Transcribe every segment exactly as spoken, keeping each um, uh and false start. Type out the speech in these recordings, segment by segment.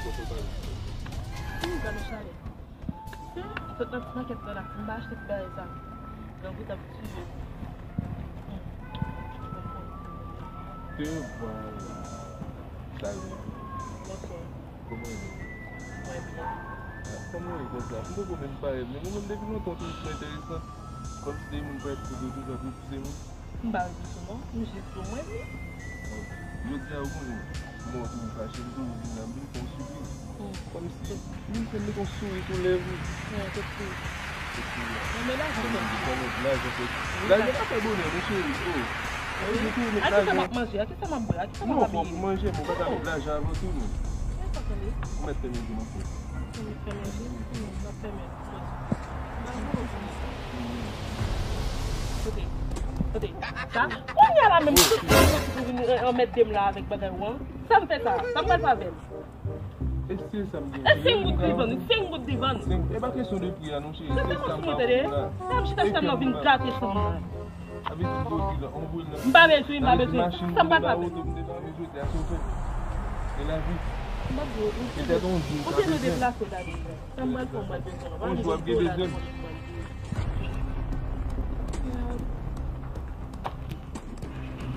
Pou pale. Pou pale chalè. Sot nan ti makèt la, la, m pa achte ti bagay sa. Grangou t ap tiye m. Te vwala. Salut. Bonswa. Kòman w ye? Mwen byen. Ah, kòman w ye konsa? M poko menm parèt menm. Ou menm depi lontan ou toujou enteresan. Kòmsi de moun parèt kote w toujou ap refize moun. M pa refize w non, m jis di w mwen vle. Jodi a ou konnen, mwen toujou fache, m toujou vin la, m vin fè w sipriz. Kòmsi, m vin fè m met yon souri sou lèv ou. Mwen, se souri. Se souri a. Mwen, men lajan fè m. Mwen, lajan fè m. Lajan pa fè bonè, mon cheri. Oh. Wi. A ki sa m ap manje? A ki sa m ap bwè? A ki sa m ap abiye? Non, fò pou manje, men ou pa ka met lajan avan tou, non. Ou mèt fè manje, mon frè. Ou mèt fè manje? Hmm, m ap fè manje. Kote? Kote? Sa? Kounye a la menm, tout moun soti pou vin, eh, anmède m la avèk bagay ou an. Sa m fè sa? Sa m pral fè avè l? E se sa m gen. E senk goud li vann, senk goud li vann. Senk, e pa kesyon de pri a non, cheri. Se sa m fè pou ou la. Sa m chita chita m nan vin gate san m nan. Sa vle di m voye l nan, m voye l nan. M pa bezwen, m pa bezwen. Sa m pral fè avè l? Machin m te ba ou, m te ba ou jodi a, se ou fè. Se lavi. M pa bezwen. Petèt yon jou, ou te bezwen deplase la deja. Sa m pral fè, m pral bezwen. Yon jou w ap gen bezwen.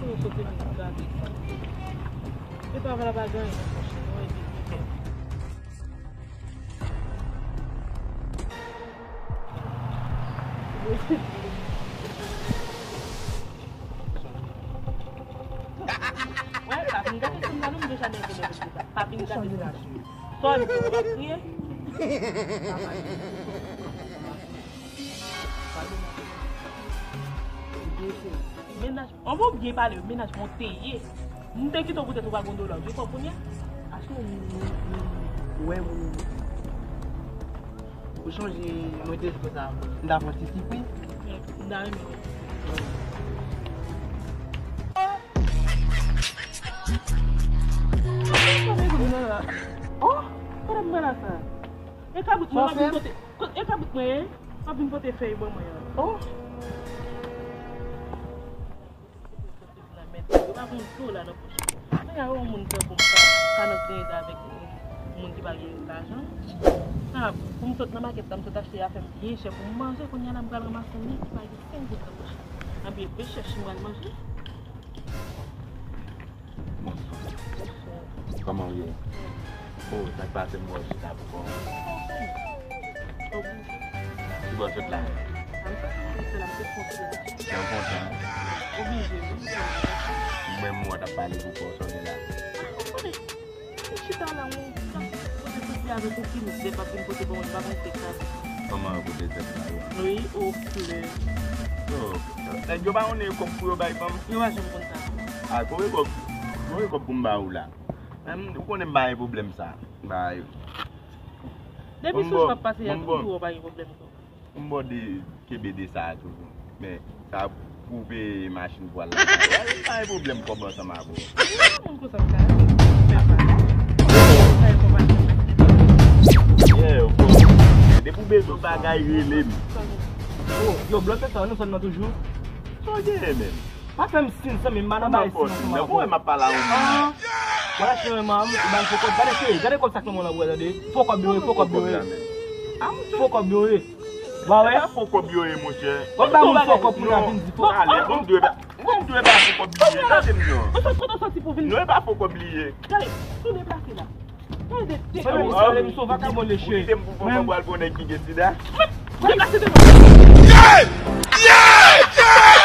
Pou nou soti vin gade sa. E pa vle pa gen anyen nan poch li, non, epi li fè. Wè, pa vin gate fanm nan non, m deja nève lè m di sa. Pa vin gate fanm nan. Sòl, ou pa kriye? Mennaj, an bon byen pale, mennaj mwen te ye. M te kite w poutèt ou pa gon dola, ou gen kòb kounye a? Achte yon moun, moun, moun, moun. Ou wè moun. Ou chonje mwen te di konsa, m ta pran ti sipri. M ta renmen. Oh, kote m pran la sa? E kabrit mwen, w ap vin pote, e kabrit mwen, w ap vin pote fèy ban mwen an. Oh. Yo pa gon dola nan poch mwen. Men a yon moun tankou m ka, ka nan griyen avèk moun ki pa gen lajan. A, pou m sot nan makèt la, m sot achte afè m byen chè pou m manje, kounye a la m pral ranmase yon nèg ki pa gen senk goud nan poch li. Anben, rechèch m pral manje. Bonswa. Bonswa. Kòman w ye? Oh, sa k pase m wè w chita pou kò w. Ki bò w sot la? Nan Fontan. Oblije, wi. Mwen m wè w t ap pale pou kò w, sa w gen la? Chita la, wi. Pote soti avèk ou ki mizè, pa vin pote ban mwen, pa mwen se ka. Kòman yo pote tèt la yo? Wi, o flè. Yo, nèg yo pa konnen kòb pou yo bay fanm? Yo pa janm konn sa. A, kote kòb, kote kòb pou m ba ou la? Menm, ou konnen m pa gen pwoblèm sa. Bay. Depi sou jou ap pase a, toujou ou pa gen pwoblèm kòb. M bò de kenbe de sa a toujou. Men, sa pou peye machin pou al lakay. Wè, pa gen pwoblèm kòb ansanm avè w. Moun konsa m ka fè pa. Sa e konpani. Yeah, yo fò. Depi w bezwen bagay, rele m. Oh, yo, blòk sa, nou sòt nan toujou. Sa w genyen menm? Pa fè m siy, zanmi, m pa nan bay siy ansanm avè w. Mwen m ap pale a yon moun. Wala, cheri, m, ou ba m fo kòb. Gade, cheri, gade kòb sa k nan men w la pou wè, tande. Fo kòb yo ye, fo kòb yo ye. Fo kòb yo ye. Wa wè? E pa fo kòb yo ye, monchè. W ap ba moun fo kòb pou n ap vin di fo. Ale, bon, m dwe ba, bon, m dwe ba fo kòb li ye. Tande m non. Ou sot kote w soti pou vin. Non, e pa fo kòb li ye. Gade, tou deplase la. Gade, deplase. Ou kite m pou fanm pral pou nèg ki gen sida. Deplase devan. Yeah! Yeah! Yeah!